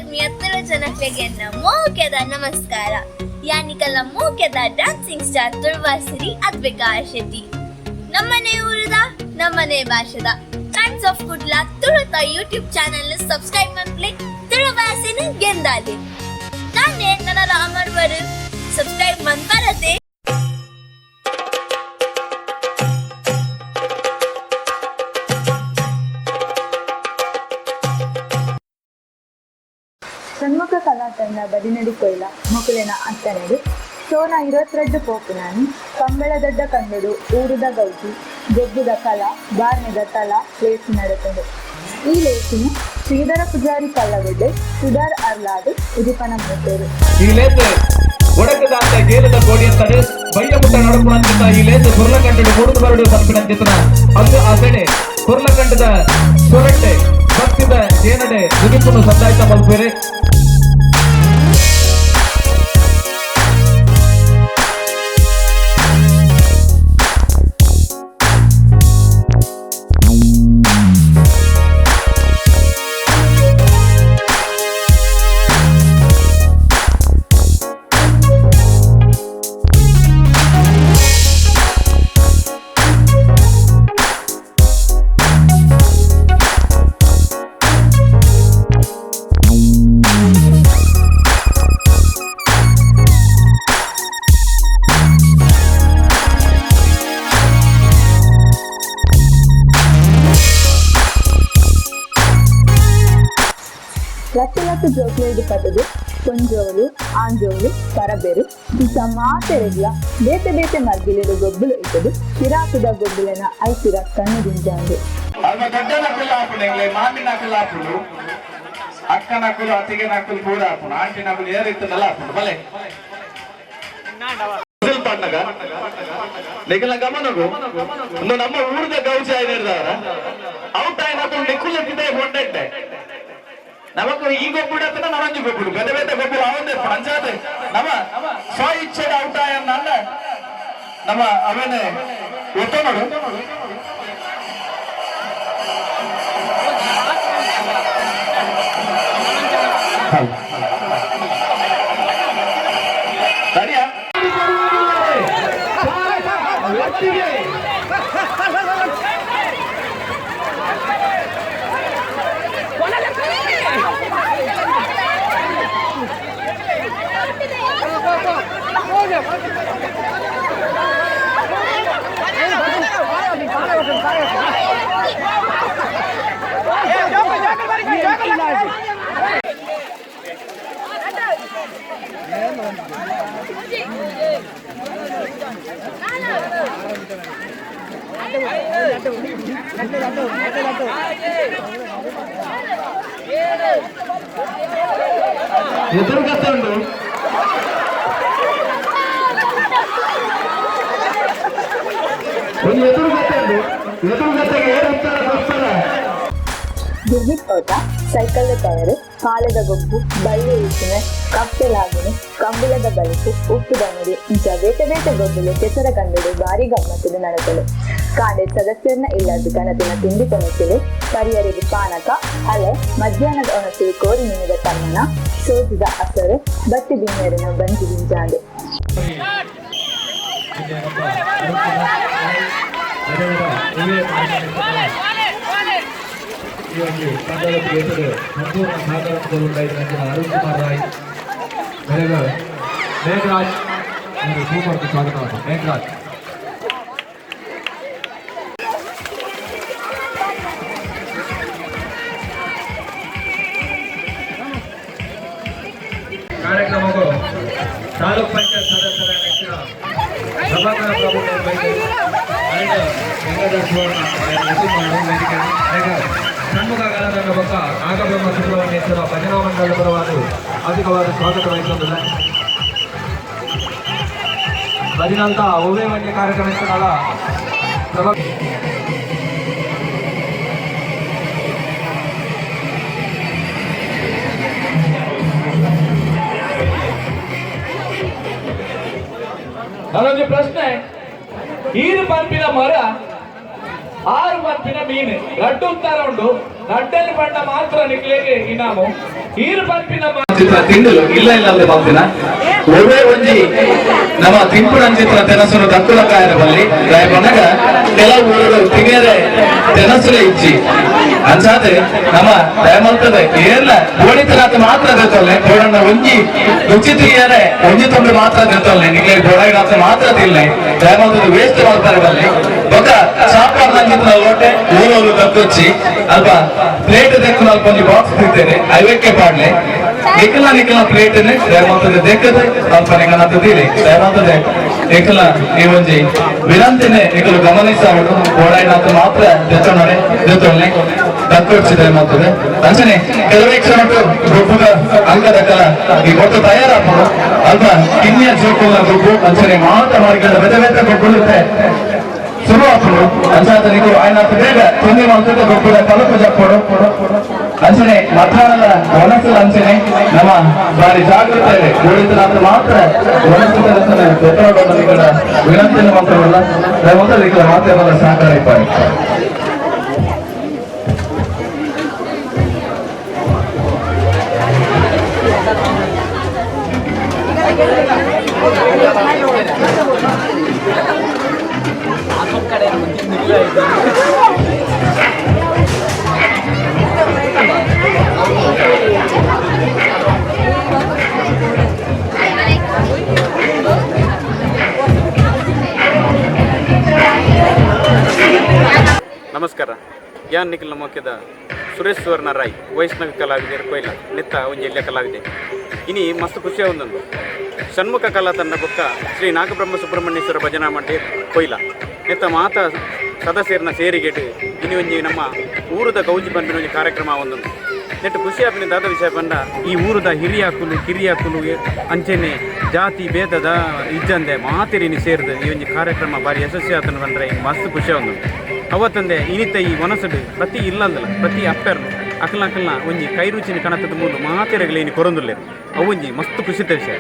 ಸೊಲ್ಮೆಯ ತುಳು ಜನಕ್ಲೆಗೆ ಮೋಕೆದ ನಮಸ್ಕಾರ. ಯಾನಿಕಲ್ಲ ಮೋಕೆದ ಡ್ಯಾನ್ಸಿಂಗ್ ಸ್ಟಾರ್ ತುಳುವಾಸಿರಿ ಅದ್ವಿಕಾ ಶೆಟ್ಟಿ. ನಮ್ಮನೆ ಊರದ ನಮ್ಮನೆ ಭಾಷೆದ ಟೈಮ್ಸ್ ಆಫ್ ಕುಡ್ಲ ತುಳುತ ಯೂಟ್ಯೂಬ್ ಚಾನೆಲ್ ಸಬ್ಸ್ಕ್ರೈಬ್ ಮನ್ಪ್ಲೆ, ತುಳು ಭಾಷೆನ ಗೆಂದಾಲಿ. ನಾನೇ ನನ್ನ ಅಮರ್ವರು ಸಬ್ಸ್ಕ್ರೈಬ್ ಮನ್ಪರತೆ. ಷಣ್ಮುಖ ಕಲಾ ತಂಡ ಬದಿನಡಿ ಕೊಯ್ಲ ಮೊಕುಲೆನ ಅತ್ತನೆಡು ಸೋನ 22 ಪೋಪುನಾನಿ ಕಂಬಳ ದೊಡ್ಡ ಕಂಡಡು ಊರುದ ಗೌಜಿ ಗೊಬ್ಬುದ ಕಲಾ ಬಾರ್ನೆದ ತಲಾ ಲೇಸು ನಡತುಂಡು. ಈ ಲೇಸಿನ ಶ್ರೀಧರ ಪೂಜಾರಿ ಕಲ್ಲಗುಡ್ಡೆ ಸುಧಾರ್ ಅರ್ಲಾದು ಉದಿಪನ ಮಲ್ತೆರು. ಈ ಲೇತ್ ಒಡಕದಾಂತ ಗೇಲದ ಗೋಡಿ ಅಂತಾರೆ. ಬಯ್ಯ ಮುಟ್ಟ ನಡಪುಣಂತಿತ್ತ ಈ ಲೇತ್ ಕುರ್ಲಕಂಡಡು ಮೂಡುದು ಬರಡು ಪನ್ಪಿನಂತಿತ್ತನ ಅಂದು ಆಸೆಡೆ ಕುರ್ಲಕಂಡದ ಸೊರಟ್ಟೆ ಭಕ್ತಿದ ಏನಡೆ ದುಗಿಪುನು ಸಂದಾಯ್ತ ಮಲ್ಪೇರೆ. ಲಕ್ಷ ಲಕ್ಷ ಜೋಕ್ಲೆಗ್ ಪತ್ತುದು ಪೊಂಜೋವುಲು ಆಂಜೋವುಲು ಪರಬೆರು ಇಂಚ ಮಾತೆರೆಗ್ಲ ಬೇತೆ ಬೇತೆ ಮರ್ಗಿಲೆಡ್ ಗೊಬ್ಬುಲು ಇತ್ತುದು ಪಿರಾಕುದ ಗೊಬ್ಬುಲೆನ ಐಸಿರ ಕಣ್ಣು ದಿಂಜಾಂಡು. ಅಲ್ಪ ದೊಡ್ಡನಕುಲು ಆಪುಂಡು, ಎಂಗ್ಲೆ ಮಾಮಿನಕುಲು ಆಪುಂಡು, ಅಕ್ಕನಕುಲು ಅತ್ತಿಗೆನಕುಲು ಪೂರ ಆಪುಂಡು, ಆಂಟಿನಕುಲು ಏರ್ ಇತ್ತದಲ್ಲ ಆಪುಂಡು. ಬಲೆ ಪಣ್ಣಗ ನಿಖಲ ಗಮನಗು ಒಂದು ನಮ್ಮ ಊರದ ಗೌಜಿ ಆಯ್ದಿರ್ದಾರ ಔಟ್ ಆಯ್ನಕುಲು ನಿಕ್ಕುಲು ಪಿದಾಯಿ ಹೊಂಡೆಟ್ಟೆ. ನಮಕ್ ಈ ಗೊಬ್ಬುಡು ಅತ್ತನ ನವಂಜಿ ಗೊಬ್ಬುಡು ಬೇತೆ ಬೇತೆ ಗೊಬ್ಬುಡು ಅವಂದೇ ಅಂಚಾದ ನಮ್ಮ ಸ್ವ ಇಚ್ಛೆ ಔಟ್ ಆಯನ್ನ ನಮ್ಮ ಅವೇನೆ ಒತ್ತೋನೋಡು. ರೆಡಿಯಾ? ಒಟ್ಟಿಗೆ. ಎದುರುಗತ್ತೆ ಉಂಟು, ಒಂದು ಎದುರುಗತ್ತೆ ಉಂಟು. ಎದುರುಗತ್ತೆಗೆ ಏನು ಉತ್ತರ ಕೊಡ್ತಾರೆ? ಗಿರ್ಮಿಟ್ ಓಟ, ಸೈಕಲ್ ಟೈರ್, ಪಾಲೆದ ಗೊಬ್ಬು, ಬಳ್ಳಿ ಉಪ್ಪಿನ ಕಪ್ಪೆಲಾಗುನು, ಕಂಬುಲದ ಬಲಿಪು, ಉಪ್ಪುದ ಮುಡಿ ಇಂಚ ಬೇತೆ ಬೇತೆ ಗೊಬ್ಬುಲು ಕೆಸರ ಕಂಡಡು ಬಾರಿ ಗಮ್ಮತ್ತುಡು ನಡತಲು. ಕಾಡೆ ಸದಸ್ಯರನ್ನ ಇಲ್ಲದ್ದು ಕನತಿನ ತಿಂಡಿ ಕೊನಸಿಲು, ಪರಿಯರಿಗೆ ಪಾನಕ, ಹಳೆ ಮಧ್ಯಾಹ್ನದ ಒಣಸಿಲು ಕೋರಿ ಮೀನಿದ ತಮ್ಮನ, ಸೋಜಿದ ಅಸರು, ಬತ್ತಿ ಬಿನ್ನೆರನ ಬಂಜಿ ದಿಂಜಾಂಡು. ಈ ಒಂದು ತಂಡದ ಹೆಸರು ಸಂಪೂರ್ಣ ಸಹಕಾರ ಅರುಣ್ ಕುಮಾರ್ ರಾಯ್ ಬೆಳಗ ಮೇಘರಾಜ್ ಇವರು ಸೂಪರ್ ಸ್ವಾಗತ ಮೇಘರಾಜ್. ಕಾರ್ಯಕ್ರಮಕ್ಕೂ ತಾಲೂಕ್ ಪಂಚಾಯತ್ ಸದಸ್ಯರ ನೆಚ್ಚಿನ ಪ್ರಭಾಕರ ಪ್ರಭು ಗಂಗಾಧರ್ ಸುವರ್ಣ ವೇದಿಕೆ ಷಣ್ಮುಖ ಗಣದಂಡ ಬೊಕ್ಕ ನಾಗಬ್ರಹ್ಮ ಸುಬ್ರಹ್ಮಣ್ಯೇಶ್ವರ ಭಜನಾ ಮಂಡಲ ಪರವಾದ ಅಧಿಕವಾದ ಸ್ವಾಗತ ವಹಿಸಿಕೊಂಡಿಲ್ಲ. ಭಜನಂತ ಒವ್ವೇ ಒಂಜಿ ಕಾರ್ಯಕ್ರಮ ಇತ್ತನಲ್ಲ ಪ್ರಭಾ. ನಾನೊಂದು ಪ್ರಶ್ನೆ. ಈರು ಪನ್ಪಿನ ಮರ, ಆರು ಪನ್ಪಿನ ಮೀನು, ರಡ್ಡು ಉತ್ತರ ಉಂಟು. ರಡ್ಡಲ್ಲಿ ಬಣ್ಣ ಮಾತ್ರ ನಿಕ್ಲೆಗೆ ಇನಾಮು ಈರು ಪಂಪಿನ ಚಿತ್ರ ತಿಂಡಲು ಇಲ್ಲ ಇಲ್ಲ ಅಂದ್ರೆ ಬಂದಿನ ಒಳ್ಳೆ ಒಂಜಿ ನಮ್ಮ ತಿಂಪುಣಂಚಿತ್ರ ತೆನಸುನು ದಕ್ಕುಲ ಕಾಯರ ಬಲ್ಲಿ ದಯಪನಗ ಕೆಲವು ಊರುಗಳು ತಿಂಗರೆ ತೆನಸುಲೆ ಇಜ್ಜಿ ಅಂಚಾದೆ ನಮ್ಮ ದಯಮಲ್ತದೆ ಏರ್ಲ ಗೋಣಿತರಾತ ಮಾತ್ರ ದೇತೊಲ್ಲೆ ಗೋಡಣ್ಣ ಒಂಜಿ ರುಚಿ ತಿಂಗರೆ ಒಂಜಿ ತೊಂದ್ರೆ ಮಾತ್ರ ದೇತೊಲ್ಲೆ ನಿಕ್ಲೆ ಗೋಡಾಗಿನಾತ ಮಾತ್ರ ತಿಲ್ಲೆ ದಯಮಲ್ತದೆ ವೇಸ್ಟ್ ಮಾಡ್ತಾರೆ ಬಲ್ಲಿ ಬೊಕ್ಕ ಚಾಪಾರ್ ನಂಚಿತ್ರ ಲೋಟೆ ಊರೂರು ದಕ್ಕೊಚ್ಚಿ ಅಲ್ಪ ಪ್ಲೇಟ್ ದಕ್ಕುನ ಅಲ್ಪ ಒಂಜಿ ಬಾಕ್ಸ್ ತಿಂತೇನೆ ಐವಕ್ಕೆ ಪಾಡ್ಲೆ ನಿಖಲ ನಿಖಲ ಪ್ಲೇಟ್ ದಯಮಲ್ತದೆ ದೇಕದೆ ಅಲ್ಪ ನಿಖಲ ತೀರಿ ದಯಮಲ್ತದೆ ನಿಖಲ ಈ ಒಂಜಿ ವಿನಂತಿನೇ ನಿಖಲು ಗಮನಿಸವಡು ಗೋಡಾಯಿನಾಥ ಮಾತ್ರ ದೆತ್ತೊಣೆ ದೆತ್ತೊಳ್ಳೆ ದಕ್ಕೊಚ್ಚಿ ದಯಮಲ್ತದೆ ಅಂಚನೆ ಕೆಲವೇ ಕ್ಷಣಟ್ಟು ಗೊಬ್ಬದ ಅಂಕದ ಕಲ ಈ ಕೊಟ್ಟು ತಯಾರಾಪಡು ಅಲ್ಪ ಕಿನ್ಯ ಜೋಕುಲ ಗೊಬ್ಬು ಅಂಚನೆ ಮಾತ ಮಾರ್ಗದ ಬೆದ ಬೆದ ಗೊಬ್ಬುಳುತ್ತೆ ಶುರು ಆಪುಡು ಅಂಚಾತ ನಿಕುಲು ಆಯ್ನಾಥ ಬೇಗ ತೊಂದರೆ ಮಾಡ್ತದೆ ಗೊಬ್ಬುದ ಕಲಪು ಜಪ್ಪಡು ಅಂಚನೆ ಮಧ್ಯಾಹ್ನದ ಒಣಸಲ ಅಂಚನೆ ನಮ್ಮ ಬಾರಿ ಜಾಗೃತೆ ಇದೆ ಗೋಳಿತನಾಥ ಮಾತ್ರ ಒಣಸು ಕೆಲಸ ವಿನಂತಿಯನ್ನು ಮಾತ್ರವಲ್ಲ ಮೊದಲು ಈ ಮಾಧ್ಯಮದ ಸಹಕಾರ ಇದ್ದಾರೆ. ನಮಸ್ಕಾರ ಯಾನ್ ನಿಖಿಲ್ ಮೊಕ್ಕೆದ ಸುರೇಶ್ ಸುವರ್ಣ ರಾಯ್ ವೈಷ್ಣವಿ ಕಲಾವಿದರು ಕೊಯ್ಲ ನೆತ್ತ ಒಂಜಿ ಎಲ್ಯ ಕಲಾವಿದೆ ಇನಿ ಮಸ್ತ್ ಖುಷಿಯ ಒಂದೊಂದು ಷಣ್ಮುಖ ಕಲಾ ತಂಡ ಬೊಕ್ಕ ಶ್ರೀ ನಾಗಬ್ರಹ್ಮ ಸುಬ್ರಹ್ಮಣ್ಯೇಶ್ವರ ಭಜನಾ ಮಂಡಳಿ ಕೊಯ್ಲ ನೆತ್ತ ಮಾತ ಸದಸ್ಯರನ್ನ ಸೇರಿಗೆಟ್ ಇನಿ ಒಂಜಿ ನಮ್ಮ ಊರದ ಗೌಜಿ ಬಂದಿನ ಒಂಜಿ ಕಾರ್ಯಕ್ರಮ ಒಂದೊಂದು ನೆಟ್ಟು ಖುಷಿ ಆಪಿನ ದಾದ ವಿಷಯ ಬಂದ ಈ ಊರದ ಹಿರಿಯಾಕುಲು ಕಿರಿಯಾಕುಲು ಅಂಚೆನೆ ಜಾತಿ ಭೇದದ ಇಜ್ಜಂದೆ ಮಾತಿರಿನಿ ಸೇರಿದ ಈ ಒಂಜಿ ಕಾರ್ಯಕ್ರಮ ಭಾರಿ ಯಶಸ್ವಿ ಆತನ ಬಂದರೆ ಮಸ್ತ್ ಖುಷಿ ಒಂದು ಅವತ್ತಂದೆ ಇನಿತ ಈ ಮನಸ್ಸುಡು ಪ್ರತಿ ಇಲ್ಲಂದಲ ಪ್ರತಿ ಅಪ್ಪೆರ್ನು ಅಕಲ್ನ ಅಕಲ್ನ ಒಂಜಿ ಕೈರುಚಿನ ಕಣತದ ಮೂಲು ಮಾತೆರಗಲ ಇನಿ ಕೊರೊಂದುಲ್ಲೇರು ಅವೊಂಜಿ ಮಸ್ತ್ ಖುಷಿತ ವಿಷಯ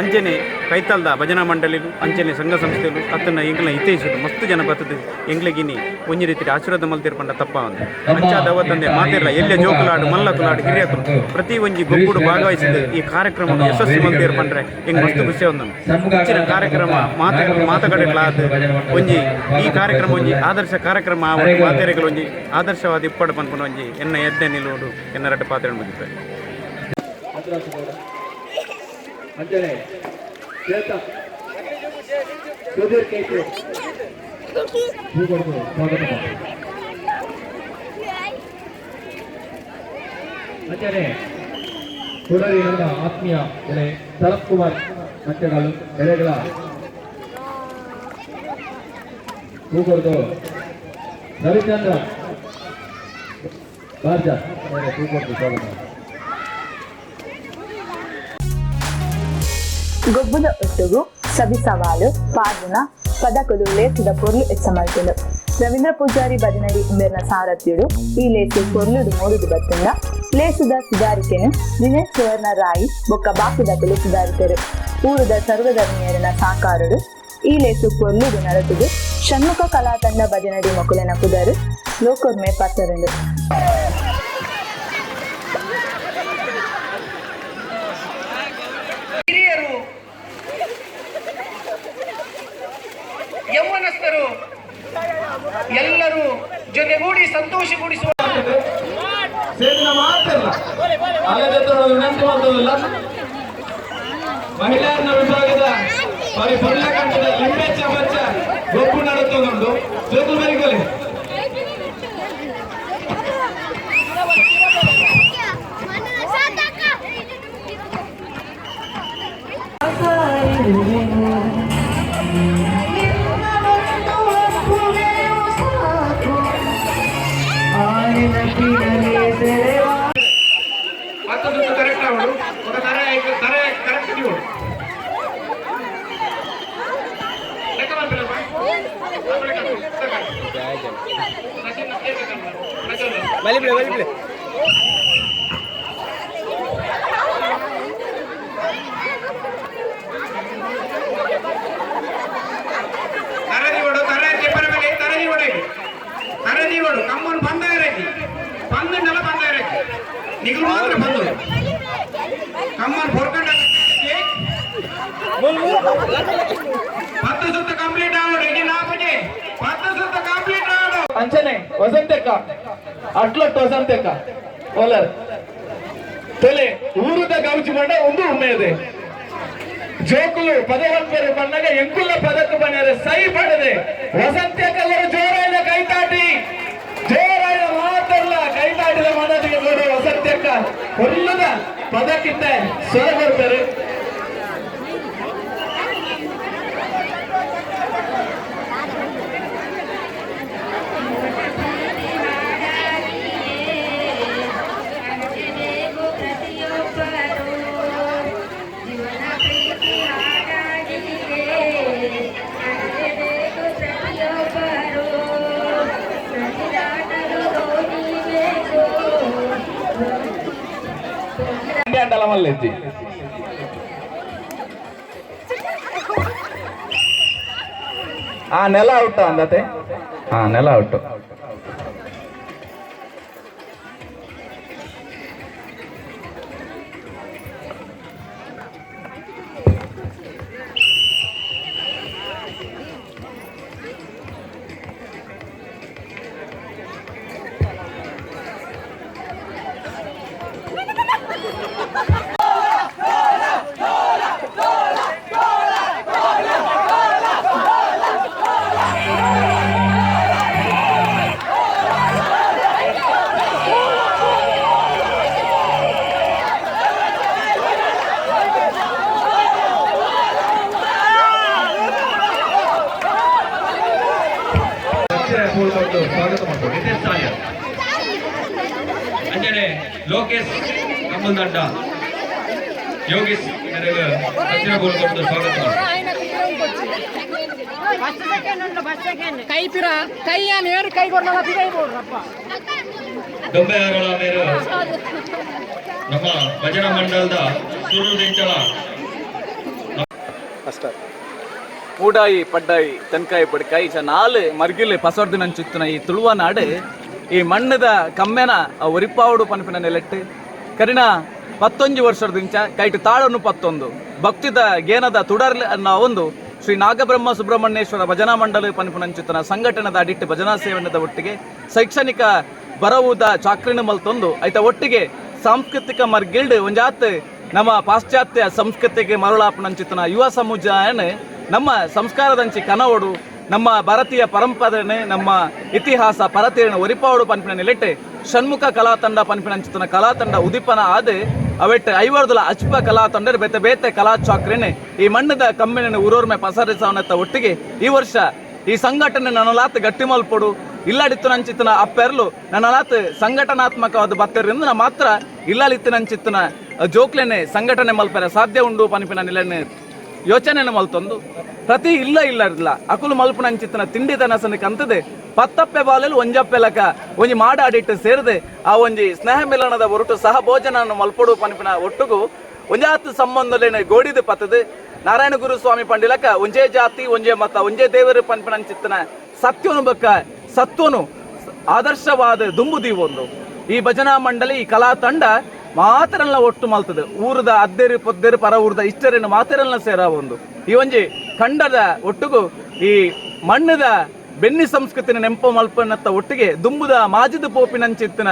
ಅಂಚೆನೆ ಕೈತಾಲ್ದ ಭಜನಾ ಮಂಡಳಿಲು ಅಂಚೆನೆ ಸಂಘ ಸಂಸ್ಥೆಲು ಅತ್ತನ ಎಂಗ್ಲ ಹಿತೈಸುಡು ಮಸ್ತ್ ಜನ ಬರ್ತದೆ ಎಂಗ್ಲಗಿನಿ ಒಂಜಿ ರೀತಿ ಆಶೀರ್ವಾದ ಮಲ್ತಿರ್ಪಂಡ ತಪ್ಪ ಒಂದು ಅಂಚಾದ ಅವತ್ತಂದೆ ಮಾತೆರ್ಲ ಎಲ್ಲೆ ಜೋಕುಲಾಡು ಮಲ್ಲಕುಲಾಡು ಹಿರಿಯಕುಲು ಪ್ರತಿ ಒಂಜಿ ಗೊಬ್ಬುಡು ಭಾಗವಹಿಸಿದ ಈ ಕಾರ್ಯಕ್ರಮ ಯಶಸ್ವಿ ಮಲ್ತಿರ್ಪಂಡ್ರೆ ಎಂಗ್ ಮಸ್ತ್ ಖುಷಿ ಒಂದು ಹೆಚ್ಚಿನ ಕಾರ್ಯಕ್ರಮ ಮಾತುಕತೆಗಳಾದ ಒಂಜಿ ಈ ಕಾರ್ಯಕ್ರಮ ಒಂಜಿ ಆದರ್ಶ ಕಾರ್ಯಕ್ರಮ ಮಾತೆರೆಗಳು ಒಂಜಿ ಆದರ್ಶವಾದ ಇಪ್ಪಡು ಪನ್ಪುನ ಒಂಜಿ ಎನ್ನ ಎದ್ದೆ ನಿಲುವುಡು ಎನ್ನ ರಡ್ಡು ಪಾತ್ರ ಮುಗಿತಾರೆ. ಅಂಚನೆ ಸುಧೀರ್ ಕೇಶು ಸ್ವಾಗತ. ಅಂಚನೆ ಕೂಡಲಿ ನಮ್ಮ ಆತ್ಮೀಯ ಎಲೆ ಶರತ್ ಕುಮಾರ್ ಮಂಚಗಾಲು ಎಲೆಗಳ ಹೂಕೊಡ್ದು ರವಿಚಂದ್ರ ಬಾರ್ಜಾ ಹೂಕೊಡ್ದು ಸ್ವಾಗತ. ಗೊಬ್ಬುದ ಒಟ್ಟುಗು ಸಬಿ ಸವಾಲು ಪಾದನ ಪದಕುಲು ಲೇಸುದ ಪೊರ್ಲು ಎಚ್ಚ ಮಲ್ತುಂಡು ರವೀಂದ್ರ ಪೂಜಾರಿ ಬದಿನಡಿ ಉಂಬೆರ್ನ ಸಾರಥ್ಯುಡು ಈ ಲೇಸು ಪೊರ್ಲುಡು ಮೂಡುದು ಬತ್ತುಂಡ ಲೇಸುದ ಸುಧಾರಿಕೆನು ದಿನೇಶ್ ಸುವರ್ಣ ರಾಯಿ ಬೊಕ್ಕ ಬಾಕುದಕುಲು ಸುಧಾರಿತರು ಊರುದ ಸರ್ವಧರ್ಮೀಯರನ ಸಾಕಾರರು ಈ ಲೇಸು ಪೊರ್ಲುಡು ನಡತುದು ಷಣ್ಮುಖ ಕಲಾ ತಂಡ ಬದಿನಡಿ ಮೊಕುಲೆನ ಪುದರು ಲೋಕೊರ್ಮೆ ಪಸರುಂಡು. ಹಿರಿಯರು ಯೌವನಸ್ಥರು ಎಲ್ಲರೂ ಜೊತೆಗೂಡಿ ಸಂತೋಷಗೊಳಿಸುವ ಸೇರಿನ ಮಾತಿಲ್ಲ ಅಲ್ಲದೆ ವಿನಂತಿ ಮಾಡ್ತದಲ್ಲ ಮಹಿಳೆಯರ ವಿಭಾಗದ ಬಾರಿ ಪೊರ್ಲಕಂಠದ ಲಿಂಬೆಚ್ಚ ಬಚ್ಚ ಗೊಬ್ಬು ನಡುತ್ತುಂಟು ಜೋಕುಲು ಬರಿಕೊಲಿ. ಮತ್ತೊಂದು ಕರೆಕ್ಟ್ ಅವಳು ಒಂದು ತರೆ ತರೆ ಕರೆಕ್ಟ್ ನೀವು ಲೆಕ್ಕ ಮಾಡ್ಬಿಡಪ್ಪ. ತರೆ ದಿವಡು ತರೆ ಕೆಪ್ಪರ ಮೇಲೆ ತರೆ ದಿವಡು ತರೆ ದಿವಡು ಕಮ್ಮನ್ ಪಂದ ಇರೈತಿ ಪಂದ ನೆಲ ಮಾತ್ರ ಬಂದು ಕಮ್ಮನ್ ಹೊರ್ಕಂಡ 10 ಸುತ್ತ ಕಂಪ್ಲೀಟ್ ಆಗೋಡು ಇಡೀ 4 10 ಸುತ್ತ ಕಂಪ್ಲೀಟ್ ಆಗೋಡು. ಅಂಚನೆ ವಸಂತಕ್ಕ ಅಟ್ಲಟ್ ವಸಂತಕ್ಕ ಓಲರ್ ತೊಲೆ ಊರುದ ಗೌಜಿ ಬಂಡ ಒಂದು ಉಮ್ಮೇದೆ ಜೋಕುಲು ಪದವಂತರು ಬಣ್ಣಗ ಎಂಕುಲ್ಲ ಪದಕ್ಕೆ ಬಣ್ಣ ಸೈ ಪಡದೆ ವಸಂತಕ್ಕಲ್ಲರ ಜೋರಾದ ಕೈತಾಟಿ ಜೋರಾದ ಮಾತಲ್ಲ ಕೈತಾಟಿದ ಮನದಿಗೆ ನೋಡು ವಸಂತಕ್ಕ ಕೊಲ್ಲದ ಪದಕ್ಕಿಂತ ಸ್ವರ ಬರ್ತಾರೆ. ಆ ನೆಲ ಔಟ್ ಅಂದತೆ ಹಾ ನೆಲ ಔಟ್. ಸ್ವಾಗತ ಮಾಡ್ತಾರೆ ನಿತೇಶ್ ಸಾಲಿಯ ಅಂಜನೆ ಲೋಕೇಶ್ ಕಮ್ಮಲ್ದಂಡ ಯೋಗೇಶ್ ಕೊಟ್ಟು ಸ್ವಾಗತ. ದೊಂಬೆಹಾರಳ ಮೇರು ನಮ್ಮ ಭಜನಾ ಮಂಡಲದ ಸುರುದಿಂಚಲ ಮೂಡಾಯಿ ಪಡ್ಡಾಯಿ ತೆನ್ಕಾಯಿ ಪಡ್ಕಾಯಿ ಚ ನಾಲ್ ಮರ್ಗಿಲ್ ಪಸೊರ್ದಿನಂಚಿತ್ತಿನ ಈ ತುಳುವ ನಾಡು ಈ ಮಣ್ಣದ ಕಮ್ಮೆನ ಒರಿಪಾವುಡು ಪನ್ಪಿನ ನೆಲೆಟ್ಟು ಕರಿನ 11 ವರ್ಷದಿಂಚ ಕೈಟ್ ತಾಳನ್ನು 11 ಭಕ್ತಿದ ಗೇನದ ತುಡರ್ಲ್ ಅನ್ನೋ ಒಂದು ಶ್ರೀ ನಾಗಬ್ರಹ್ಮ ಸುಬ್ರಹ್ಮಣ್ಯೇಶ್ವರ ಭಜನಾ ಮಂಡಲ ಪನ್ಪಿನಂಚಿತ್ತನ ಸಂಘಟನೆದ ಅಡಿಟ್ಟು ಭಜನಾ ಸೇವನದ ಒಟ್ಟಿಗೆ ಶೈಕ್ಷಣಿಕ ಬರವುದ ಚಾಕ್ರಿನ ಮಲ್ತೊಂದು ಐತ ಒಟ್ಟಿಗೆ ಸಾಂಸ್ಕೃತಿಕ ಮರ್ಗಿಲ್ಡ್ ಒಂಜಾತ್ ನಮ್ಮ ಪಾಶ್ಚಾತ್ಯ ಸಂಸ್ಕೃತಿಗೆ ಮರುಳಾಪನಂಚಿತನ ಯುವ ಸಮುದಾಯನ ನಮ್ಮ ಸಂಸ್ಕಾರದಂಚಿ ಕನವಡು ನಮ್ಮ ಭಾರತೀಯ ಪರಂಪರೆನೆ ನಮ್ಮ ಇತಿಹಾಸ ಪರತೀರ್ಣ ಒರಿಪಾವಡು ಪನ್ಪಿನ ನಿಲೆಟ್ಟೆ ಷಣ್ಮುಖ ಕಲಾತಂಡ ಪನ್ಪಿನಂಚಿತನ ಕಲಾತಂಡ ಉದಿಪನ ಆದ ಅವೆಟ್ ಐವರ್ದಲ ಅಚ್ಪ ಕಲಾತಂಡ ಬೇತೆ ಬೇತೆ ಕಲಾ ಚಾಕ್ರಿನೆ ಈ ಮಣ್ಣದ ಕಮ್ಮಿನ ಊರೋರ್ಮೆ ಪಸರಿಸವನತ್ತ ಒಟ್ಟಿಗೆ ಈ ವರ್ಷ ಈ ಸಂಘಟನೆ ನನ್ನಲಾತ್ ಗಟ್ಟಿ ಮಲ್ಪೊಡು ಇಲ್ಲಾಡಿತ್ತು ನಂಚಿತ್ತನ ಅಪ್ಪೆರ್ಲು ನನ್ನಲಾತ್ ಸಂಘಟನಾತ್ಮಕವಾದ ಬತ್ತರಿಂದ ಮಾತ್ರ ಇಲ್ಲಾಡಿತ್ತು ನಂಚಿತ್ತನ ಜೋಕ್ಲೆನೆ ಸಂಘಟನೆ ಮಲ್ಪೆರ ಸಾಧ್ಯ ಉಂಡು ಪನ್ಪಿನ ನಿಲನೆ ಯೋಚನೆ ಮಲ್ತೊಂದು ಪ್ರತಿ ಇಲ್ಲ ಇಲ್ಲ ಇಲ್ಲ ಅಕುಲು ಮಲ್ಪುನಂಚಿತ್ತನ ತಿಂಡಿ ತನಸನ ಕಂತದೆ ಪತ್ತಪ್ಪೆ ಬಾಲಲು ಒಂಜಪ್ಪೆ ಲಕ ಒಂಜಿ ಮಾಡ ಅಡಿಟ್ಟು ಸೇರಿದೆ ಆ ಒಂಜಿ ಸ್ನೇಹ ಮಿಲನದ ಹೊರಟು ಸಹ ಭೋಜನ ಮಲ್ಪೊಡು ಪನ್ಪಿನ ಒಟ್ಟುಗು ಒಂಜಾತ್ ಸಂಬಂಧಲೇನೆ ಗೋಡಿದು ಪತ್ತದೆ ನಾರಾಯಣ ಗುರು ಸ್ವಾಮಿ ಪಂಡಿಲಕ ಒಂಜೇ ಜಾತಿ ಒಂಜೇ ಮತ ಒಂಜೇ ದೇವರು ಪನ್ಪಿನಂಚಿತ್ತನ ಸತ್ಯನು ಬಕ್ಕ ಸತ್ವನು ಆದರ್ಶವಾದ ದುಂಬು ದೀವೊಂದು ಈ ಭಜನಾ ಮಂಡಳಿ ಈ ಕಲಾ ತಂಡ ಮಾತರೆಲ್ಲ ಒಟ್ಟು ಮಲ್ತದೆ ಊರದ ಅದ್ದೇರು ಪೊದ್ದೇರು ಪರ ಊರದ ಇಷ್ಟರೇನು ಮಾತರೆಲ್ಲ ಸೇರ ಒಂದು ಈ ಒಂಜಿ ಖಂಡದ ಒಟ್ಟುಗು ಈ ಮಣ್ಣದ ಬೆನ್ನಿ ಸಂಸ್ಕೃತಿನ ನೆಂಪು ಮಲ್ಪನತ್ತ ಒಟ್ಟಿಗೆ ದುಂಬುದ ಮಾಜಿದ ಪೋಪಿನಂಚಿತ್ತಿನ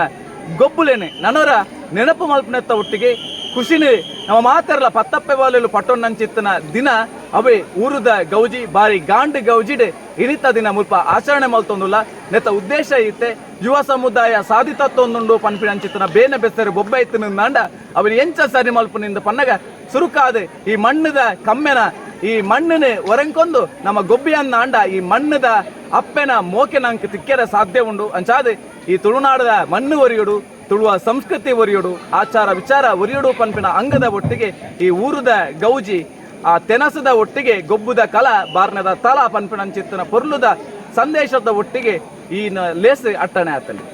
ಗೊಬ್ಬುಲೇನೆ ನನರ ನೆನಪು ಮಲ್ಪನತ್ತ ಒಟ್ಟಿಗೆ ಖುಷಿನಿ ನಮ್ಮ ಮಾತಾರಲ್ಲ ಪತ್ತಪ್ಪೆ ಬಾಲಲು ಪಟ್ಟೊನ್ನಂಚಿತ್ತಿನ ದಿನ ಅವೇ ಊರುದ ಗೌಜಿ ಬಾರಿ ಗಾಂಡ್ ಗೌಜಿಡೆ ಇನಿತ ದಿನ ಮುಲ್ಪ ಆಚರಣೆ ಮಲ್ತೊಂದುಲ್ಲ ನೆತ್ತ ಉದ್ದೇಶ ಇತ್ತೆ ಯುವ ಸಮುದಾಯ ಸಾಧಿತತ್ವೊಂದುಂಡು ಪನ್ಪಿನಂಚಿತ್ತಿನ ಬೇನೆ ಬೆಸರು ಬೊಬ್ಬೆ ಇತ್ತಿನ ನಾಂಡ ಅವರು ಎಂಚ ಸರಿ ಮಲ್ಪನಿಂದ ಪನ್ನಗ ಸುರುಕಾದ ಈ ಮಣ್ಣದ ಕಮ್ಮೆನ ಈ ಮಣ್ಣನೆ ಒರಂಕೊಂದು ನಮ್ಮ ಗೊಬ್ಬಿಯನ್ನ ಆಂಡ ಈ ಮಣ್ಣದ ಅಪ್ಪೆನ ಮೋಕೆನಂಕ ತಿಕ್ಕೆರ ಸಾಧ್ಯ ಉಂಡು ಅಂಚಾದ ಈ ತುಳುನಾಡದ ಮಣ್ಣು ಒರಿಯುಡು ತುಳುವ ಸಂಸ್ಕೃತಿ ಒರಿಯುಡು ಆಚಾರ ವಿಚಾರ ಒರಿಯುಡು ಪನ್ಪಿನ ಅಂಗದ ಒಟ್ಟಿಗೆ ಈ ಊರುದ ಗೌಜಿ ಆ ತೆನಸದ ಒಟ್ಟಿಗೆ ಗೊಬ್ಬುದ ಕಲ ಬಾರ್ನದ ತಲ ಪನ್ಪಿನಂಚಿತ್ತಿನ ಪೊರ್ಲುದ ಸಂದೇಶದ ಒಟ್ಟಿಗೆ ಈ ಲೇಸ್ ಅಟ್ಟಣೆ ಆತಲ್ಲಿ.